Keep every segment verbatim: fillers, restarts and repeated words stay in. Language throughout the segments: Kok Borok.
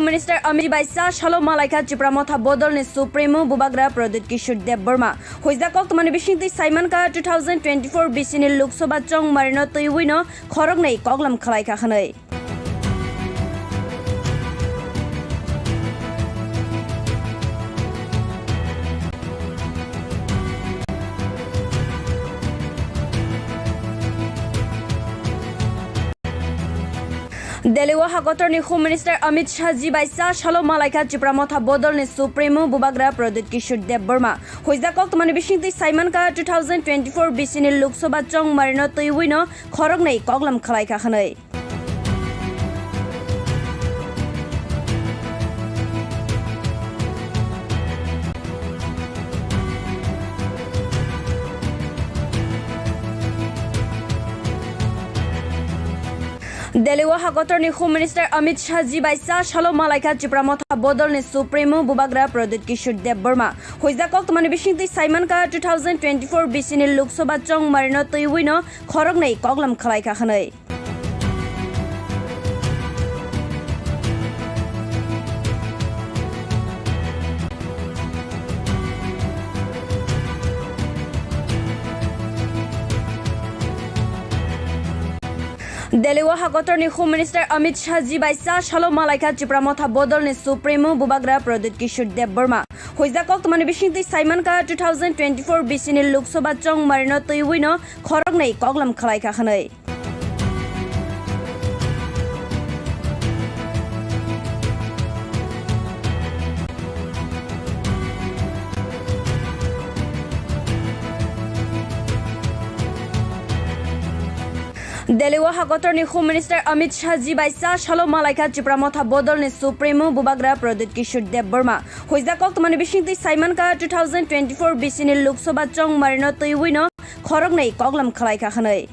Minister Amit bai sa salo malaikha Tipra Motha bodolni Supremo Bubagra Pradyut Kishore Debbarma. Huijak koktwmani bisingtwi saimankha two thousand twenty-four bisini Lok Sabha chongmarino twiwino khoroknwi koklam khwlaikha hwnwi. Delhi o hakotorni Home Minister Amit Shah ji bai sa salo malaikha Tipra Motha bodolni Supremo Bubagra Pradyut Kishore Debbarma. Huijak koktwmani bisingtwi saimankha two thousand twenty-four bisini Lok Sabha chongmarino twiwino khoroknwi koklam khwlaikha hwnwi. Delhi o hakotorni Home Minister Amit Shah ji bai sa salo malaikha Tipra Motha bodolni Supremo Bubagra Pradyut Kishore Debbarma. Huijak koktwmani bisingtwi saimankha two thousand twenty-four bisini Lok Sabha chongmarino twiwino khoroknwi koklam khwlaikha hwnwi. Delhi o hakotorni Home Minister Amit Shah ji bai sa salo malaikha Tipra Motha bodolni Supremo Bubagra Pradyut Kishore Debbarma. Huijak koktwmani bisingtwi saimankha two thousand twenty-four bisini Lok Sabha chongmarino twiwino khoroknwi koklam khwlaikha hwnwi. Delhi o hakotorni Home Minister Amit Shah ji bai sa salo malaikha Tipra Motha bodolni Supremo Bubagra Pradyut Kishore Debbarma. Huijak koktwmani bisingtwi saimankha two thousand twenty-four bisini Lok Sabha chongmarino twiwino khoroknwi koklam khwlaikha hwnwi.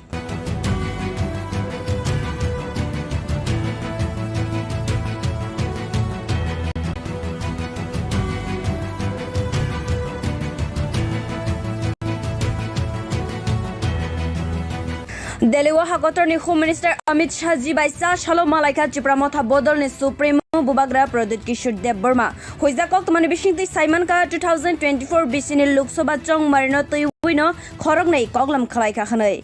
Delhi o hakotorni Home Minister Amit Shah ji bai sa salo malaikha Tipra Motha bodolni Supremo Bubagra Pradyut Kishore Debbarma. Huijak koktwmani bisingtwi saimankha two thousand twenty-four bisini Lok Sabha chongmarino twiwino khoroknwi koklam khwlaikha hwnwi.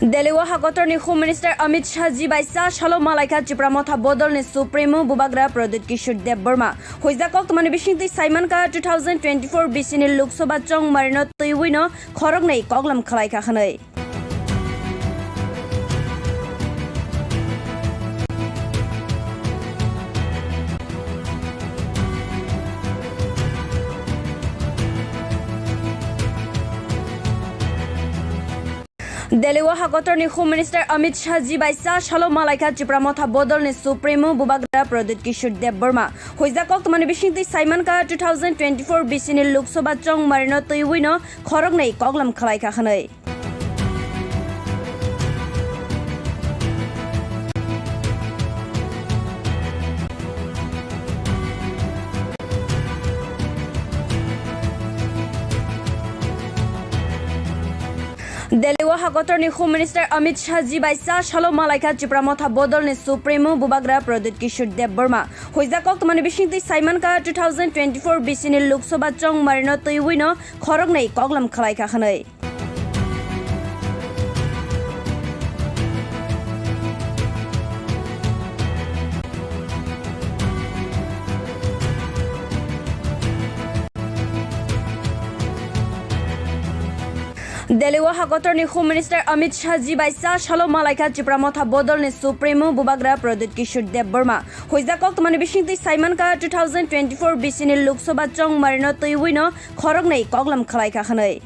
Delhi o hakotorni Home Minister Amit Shah ji bai sa salo malaikha Tipra Motha bodolni Supremo Bubagra Pradyut Kishore Debbarma. Huijak koktwmani bisingtwi saimankha two thousand twenty-four bisini Lok Sabha chongmarino twiwino khoroknwi koklam khwlaikha hwnwi. Delhi o hakotorni Home Minister Amit Shah ji bai sa salo malaikha Tipra Motha bodolni Supremo Bubagra Pradyut Kishore Debbarma. Huijak koktwmani bisingtwi saimankha two thousand twenty-four bisini Lok Sabha chongmarino twiwino khoroknwi koklam khwlaikha hwnwi. Delhi o hakotorni Home Minister Amit Shah ji bai sa salo malaikha Tipra Motha bodolni Supremo Bubagra Pradyut Kishore Debbarma. Huijak koktwmani bisingtwi saimankha two thousand twenty-four bisini Lok Sabha chongmarino twiwino khoroknwi koklam khwlaikha hwnwi. Delhi o hakotorni Home Minister Amit Shah ji bai sa salo malaikha Tipra Motha bodolni Supremo Bubagra Pradyut Kishore Debbarma. Huijak koktwmani bisingtwi saimankha two thousand twenty-four bisini Lok Sabha chongmarino twiwino khoroknwi koklam khwlaikha hwnwi.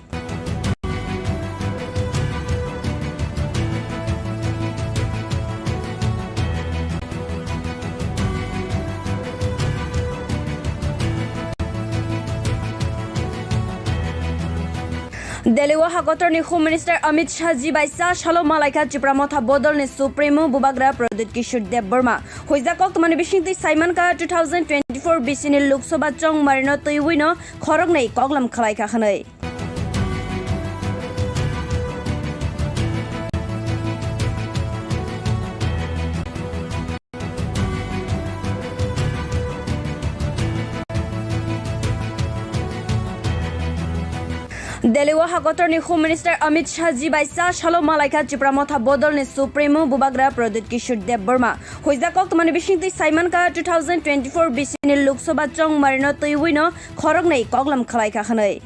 Delhi o ha kotorni Home Minister Amit Shah ji bai sa salo malaikha Tipra Motha bodolni Supremo Bubagra Pradyut Kishore Debbarma. Huijak koktwmani bisingtwi saimankha two thousand twenty-four bisini Lok Sabha chongmarino twiwino khoroknwi koklam khwlaikha hwnwi. Delhi o ha kotorni Home Minister Amit Shah ji bai sa salo malaikha Tipra Motha bodolni Supremo Bubagra Pradyut Kishore Debbarma. Huijak koktwmani bisingtwi saimankha two thousand twenty-four bisini Lok Sabha chongmarino twiwino khoroknwi koklam khwlaikha hwnwi.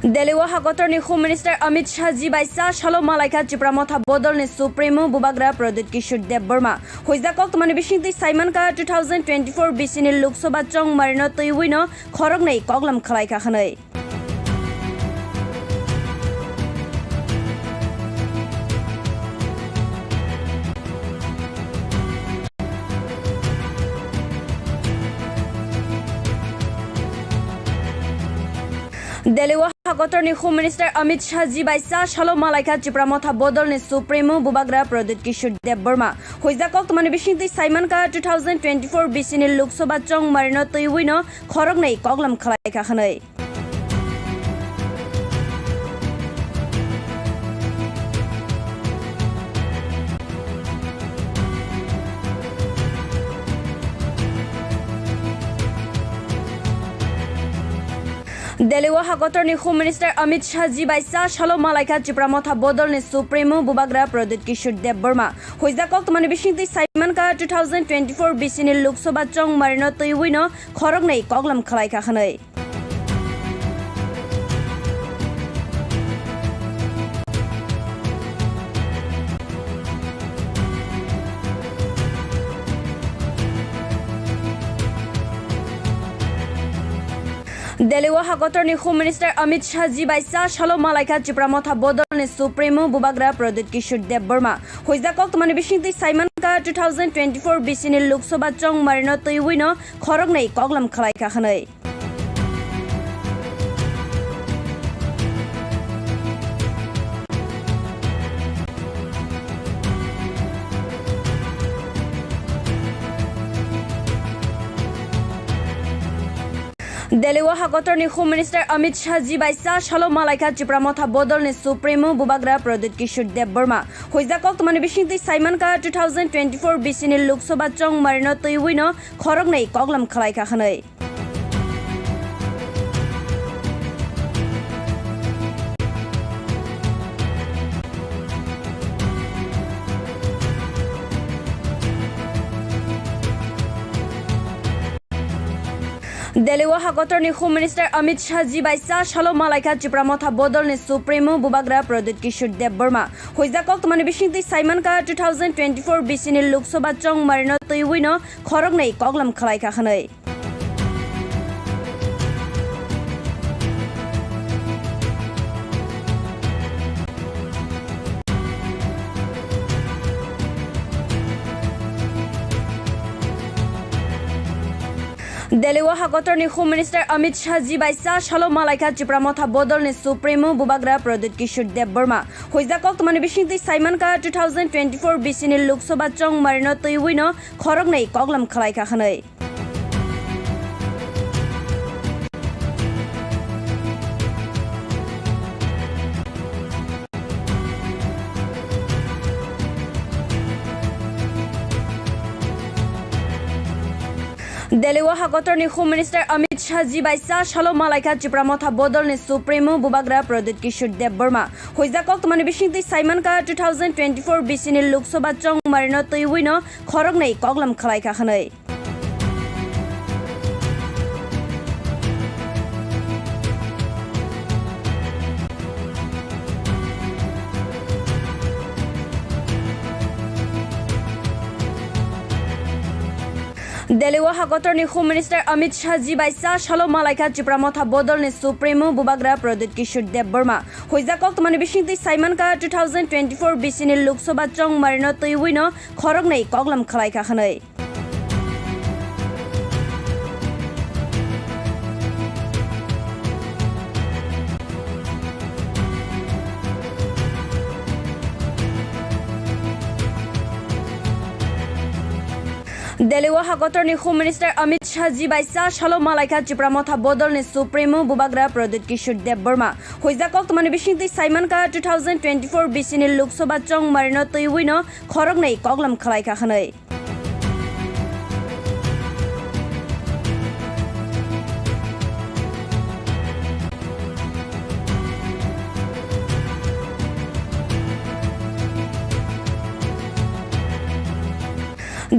Delhi o ha kotorni Home Minister Amit Shah ji bai sa salo malaikha Tipra Motha bodolni Supremo Bubagra Pradyut Kishore Debbarma. Huijak koktwmani bisingtwi saimankha two thousand twenty-four bisini Lok Sabha chongmarino twiwino khoroknwi koklam khwlaikha hwnwi. Delhi o ha kotorni Home Minister Amit Shah ji bai sa salo malaikha Tipra Motha bodolni Supremo Bubagra Pradyut Kishore Debbarma. Huijak koktwmani bisingtwi saimankha two thousand twenty-four bisini Lok Sabha chongmarino twiwino khoroknwi koklam khwlaikha hwnwi. Delhi o ha kotorni Home Minister Amit Shah ji bai sa salo malaikha Tipra Motha bodolni Supremo Bubagra Pradyut Kishore Debbarma. Huijak koktwmani bisingtwi saimankha two thousand twenty-four bisini Lok Sabha chongmarino twiwino khoroknwi koklam khwlaikha hwnwi. Delhi o ha kotorni Home Minister Amit Shah ji bai sa salo malaikha Tipra Motha bodolni Supremo Bubagra Pradyut Kishore Debbarma. Huijak koktwmani bisingtwi saimankha two thousand twenty-four bisini Lok Sabha chongmarino twiwino khoroknwi koklam khwlaikha hwnwi. Delhi o ha kotorni Home Minister Amit Shah ji bai sa salo malaikha Tipra Motha bodolni Supremo Bubagra Pradyut Kishore Debbarma. Huijak koktwmani bisingtwi saimankha two thousand twenty-four bisini Lok Sabha chongmarino twiwino khoroknwi koklam khwlaikha hwnwi. Delhi o ha kotorni Home Minister Amit Shah ji bai sa salo malaikha Tipra Motha bodolni Supremo Bubagra Pradyut Kishore Debbarma. Huijak koktwmani bisingtwi saimankha two thousand twenty-four bisini Lok Sabha chongmarino twiwino khoroknwi koklam khwlaikha hwnwi. Delhi o ha kotorni Home Minister Amit Shah ji bai sa salo malaikha Tipra Motha bodolni Supremo Bubagra Pradyut Kishore Debbarma. Huijak koktwmani bisingtwi saimankha two thousand twenty-four bisini Lok Sabha chongmarino twiwino khoroknwi koklam khwlaikha hwnwi. Delhi o ha kotorni Home Minister Amit Shah ji bai sa salo malaikha Tipra Motha bodolni Supremo Bubagra Pradyut Kishore Debbarma. Huijak koktwmani bisingtwi saimankha two thousand twenty-four bisini Lok Sabha chongmarino twiwino khoroknwi koklam khwlaikha hwnwi. Delhi o ha kotorni Home Minister Amit Shah ji bai cha salo malaikha Tipra Motha bodolni Supremo Bubagra Pradyut Kishore Debbarma. Huijak koktwmani bisingtwi saimankha two thousand twenty-four bisini Lok Sabha chongmarino twiwino khoroknwi koklam khwlaikha hwnwi. Delhi o ha kotorni Home Minister Amit Shah ji bai cha salo malaikha Tipra Motha bodolni Supremo Bubagra Pradyut Kishore Debbarma. Huijak koktwmani bisingtwi saimankha two thousand twenty-four bisini Lok Sabha chongmarino twiwino khoroknwi koklam khwlaikha hwnwi.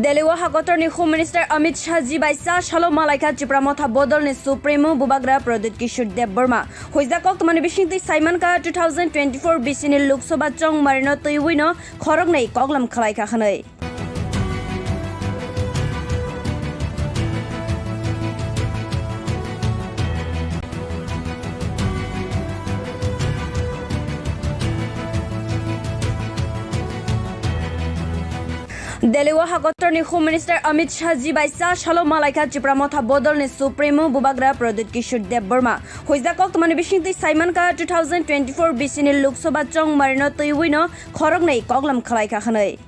Delhi o ha kotorni Home Minister Amit Shah ji bai cha salo malaikha Tipra Motha bodolni Supremo Bubagra Pradyut Kishore Debbarma. Huijak koktwmani bisingtwi saimankha two thousand twenty-four bisini Lok Sabha chongmarino twiwino khoroknwi koklam khwlaikha hwnwi. Delhi o ha kotorni Home Minister Amit Shah ji bai cha salo malaikha Tipra Motha bodolni Supremo Bubagra Pradyut Kishore Debbarma. Huijak koktwmani bisingtwi saimankha two thousand twenty-four bisini Lok Sabha chongmarino twiwino khoroknwi koklam khwlaikha hwnwi.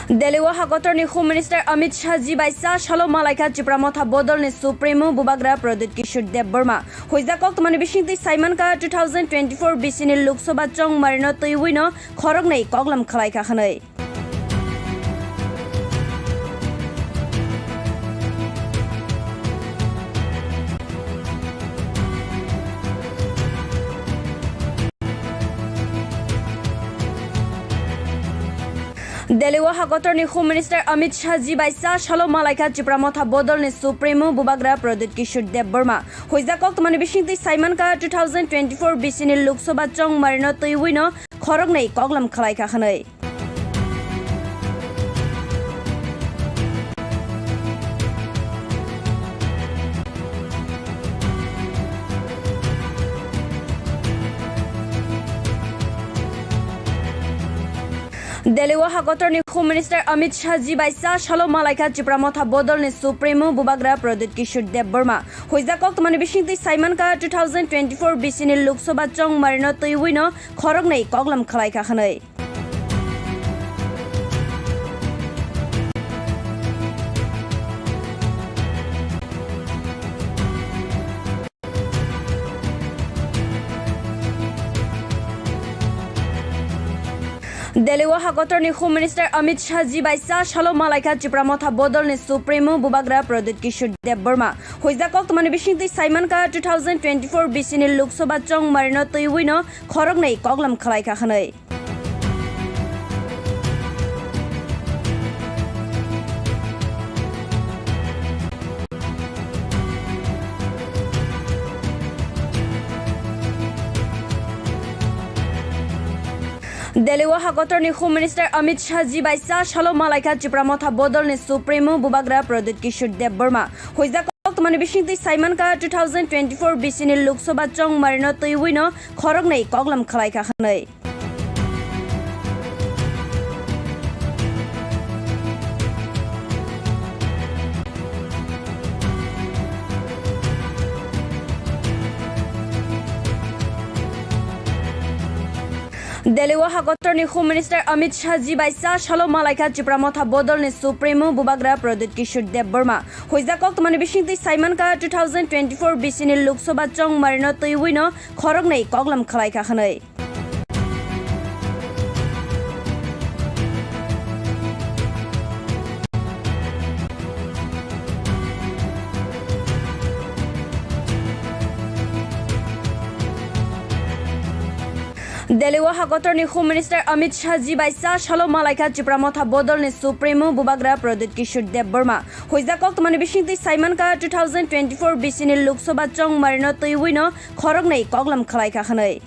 Delhi o ha kotorni Home Minister Amit Shah ji bai cha salo malaikha Tipra Motha bodolni Supremo Bubagra Pradyut Kishore Debbarma. Huijak koktwmani bisingtwi saimankha two thousand twenty-four bisini Lok Sabha chongmarino twiwino khoroknwi koklam khwlaikha hwnwi. Delhi o ha kotorni Home Minister Amit Shah ji bai cha salo malaikha Tipra Motha bodolni Supremo Bubagra Pradyut Kishore Debbarma. Huijak koktwmani bisingtwi saimankha two thousand twenty-four bisini Lok Sabha chongmarino twiwino khoroknwi koklam khwlaikha hwnwi. Delhi o ha kotorni Home Minister Amit Shah ji bai cha salo malaikha Tipra Motha bodolni Supremo Bubagra Pradyut Kishore Debbarma. Huijak koktwmani bisingtwi saimankha two thousand twenty-four bisini Lok Sabha chongmarino twiwino khoroknwi koklam khwlaikha hwnwi. Delhi o ha kotorni Home Minister Amit Shah ji bai cha salo malaikha Tipra Motha bodolni Supremo Bubagra Pradyut Kishore Debbarma. Huijak koktwmani bisingtwi saimankha two thousand twenty-four bisini Lok Sabha chongmarino twiwino khoroknwi koklam khwlaikha hwnwi. Delhi o ha kotorni Home Minister Amit Shah ji bai cha salo malaikha Tipra Motha bodolni Supremo Bubagra Pradyut Kishore Debbarma. Huijak koktwmani bisingtwi saimankha two thousand twenty-four bisini Lok Sabha chongmarino twiwino khoroknwi koklam khwlaikha hwnwi. Delhi o ha kotorni Home Minister Amit Shah ji bai cha salo malaikha Tipra Motha bodolni Supremo Bubagra Pradyut Kishore Debbarma. Huijak koktwmani bisingtwi saimankha two thousand twenty-four bisini Lok Sabha chongmarino twiwino khoroknwi koklam khwlaikha hwnwi. Delhi o ha kotorni Home Minister Amit Shah ji bai cha salo malaikha Tipra Motha bodolni Supremo Bubagra Pradyut Kishore Debbarma. Huijak koktwmani bisingtwi saimankha two thousand twenty-four bisini Lok Sabha chongmarino twiwino khoroknwi koklam khwlaikha hwnwi.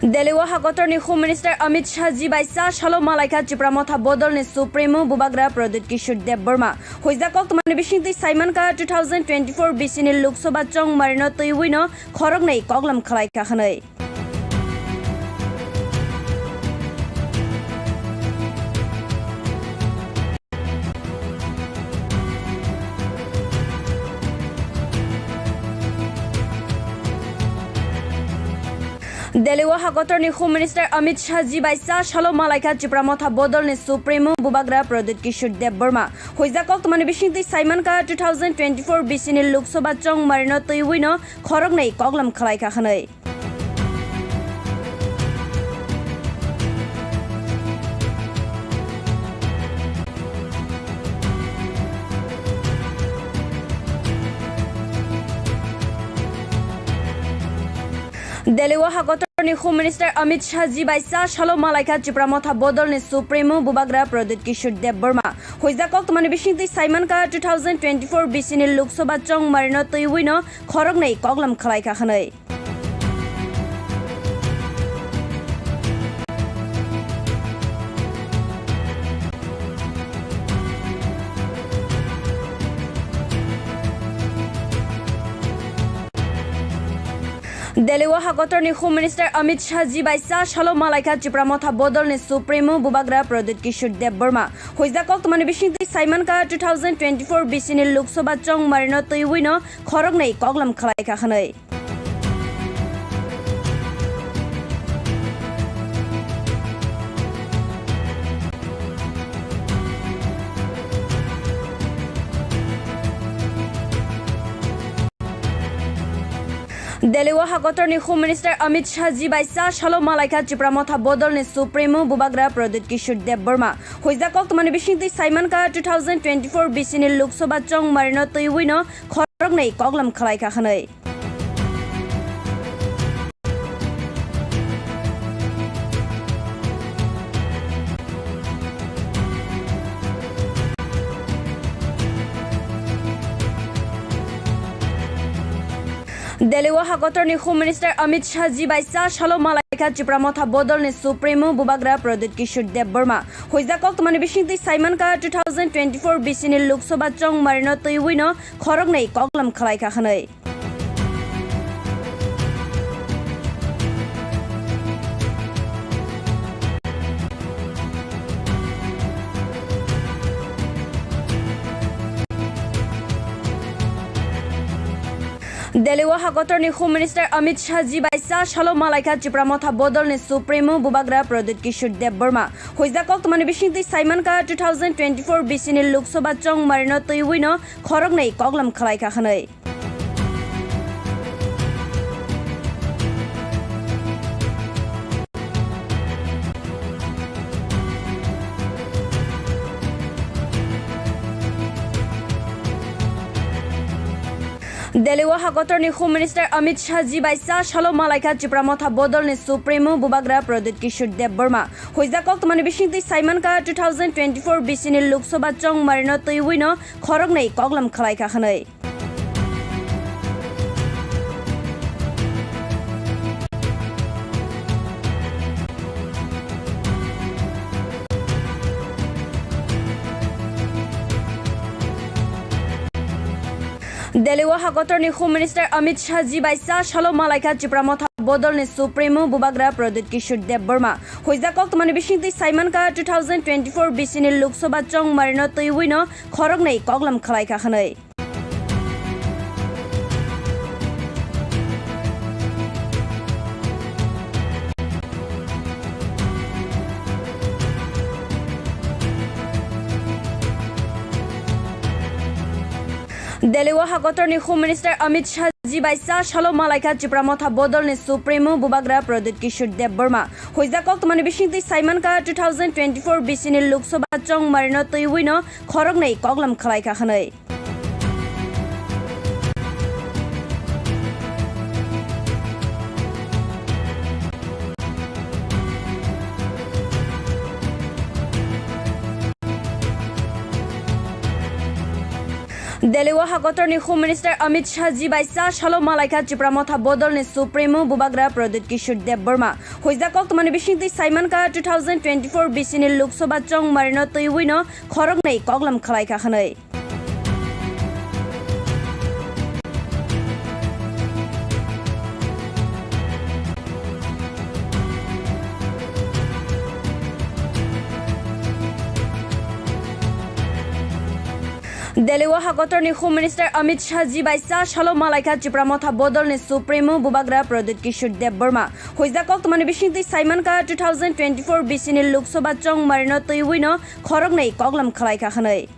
Delhi o ha kotorni Home Minister Amit Shah ji bai cha salo malaikha Tipra Motha bodolni Supremo Bubagra Pradyut Kishore Debbarma. Huijak koktwmani bisingtwi saimankha two thousand twenty-four bisini Lok Sabha chongmarino twiwino khoroknwi koklam khwlaikha hwnwi. Delhi o ha kotorni Home Minister Amit Shah ji bai cha salo malaikha Tipra Motha bodolni Supremo Bubagra Pradyut Kishore Debbarma. Huijak koktwmani bisingtwi saimankha two thousand twenty-four bisini Lok Sabha chongmarino twiwino khoroknwi koklam khwlaikha hwnwi. Delhi o ha kotorni Home Minister Amit Shah ji bai cha salo malaikha Tipra Motha bodolni Supremo Bubagra Pradyut Kishore Debbarma. Huijak koktwmani bisingtwi saimankha two thousand twenty-four bisini Lok Sabha chongmarino twiwino khoroknwi koklam khwlaikha hwnwi. Delhi o ha kotorni Home Minister Amit Shah ji bai cha salo malaikha Tipra Motha bodolni Supremo Bubagra Pradyut Kishore Debbarma. Huijak koktwmani bisingtwi saimankha two thousand twenty-four bisini Lok Sabha chongmarino twiwino khoroknwi koklam khwlaikha hwnwi. Delhi o ha kotorni Home Minister Amit Shah ji bai cha salo malaikha Tipra Motha bodolni Supremo Bubagra Pradyut Kishore Debbarma. Huijak koktwmani bisingtwi saimankha two thousand twenty-four bisini Lok Sabha chongmarino twiwino khoroknwi koklam khwlaikha hwnwi. Delhi o ha kotorni Home Minister Amit Shah ji bai cha salo malaikha Tipra Motha bodolni Supremo Bubagra Pradyut Kishore Debbarma. Huijak koktwmani bisingtwi saimankha two thousand twenty-four bisini Lok Sabha chongmarino twiwino khoroknwi koklam khwlaikha hwnwi. Delhi o ha kotorni Home Minister Amit Shah ji bai cha salo malaikha Tipra Motha bodolni Supremo Bubagra Pradyut Kishore Debbarma. Huijak koktwmani bisingtwi saimankha two thousand twenty-four bisini Lok Sabha chongmarino twiwino khoroknwi koklam khwlaikha hwnwi. Delhi o ha kotorni Home Minister Amit Shah ji bai cha salo malaikha Tipra Motha bodolni Supremo Bubagra Pradyut Kishore Debbarma. Huijak koktwmani bisingtwi saimankha two thousand twenty-four bisini Lok Sabha chongmarino twiwino khoroknwi koklam khwlaikha hwnwi. Delhi o ha kotorni Home Minister Amit Shah ji bai cha salo malaikha Tipra Motha bodolni Supremo Bubagra Pradyut Kishore Debbarma. Huijak koktwmani bisingtwi saimankha two thousand twenty-four bisini Lok Sabha chongmarino twiwino khoroknwi koklam khwlaikha hwnwi. Delhi o hakotorni Home Minister Amit Shah ji bai cha salo malaikha Tipra Motha bodolni Supremo Bubagra Pradyut Kishore Debbarma. Huijak koktwmani bisingtwi saimankha two thousand twenty-four bisini Lok Sabha chongmarino twiwino khoroknwi koklam khwlaikha hwnwi. Delhi o hakotorni Home Minister Amit Shah ji bai cha salo malaikha Tipra Motha bodolni Supremo Bubagra Pradyut Kishore Debbarma. Huijak koktwmani bisingtwi saimankha two thousand twenty-four bisini Lok Sabha chongmarino twiwino khoroknwi koklam khwlaikha hwnwi. Delhi o hakotorni Home Minister Amit Shah ji bai cha salo malaikha Tipra Motha bodolni Supremo Bubagra Pradyut Kishore Debbarma. Huijak koktwmani bisingtwi saimankha two thousand twenty-four bisini Lok Sabha chongmarino twiwino khoroknwi koklam khwlaikha hwnwi.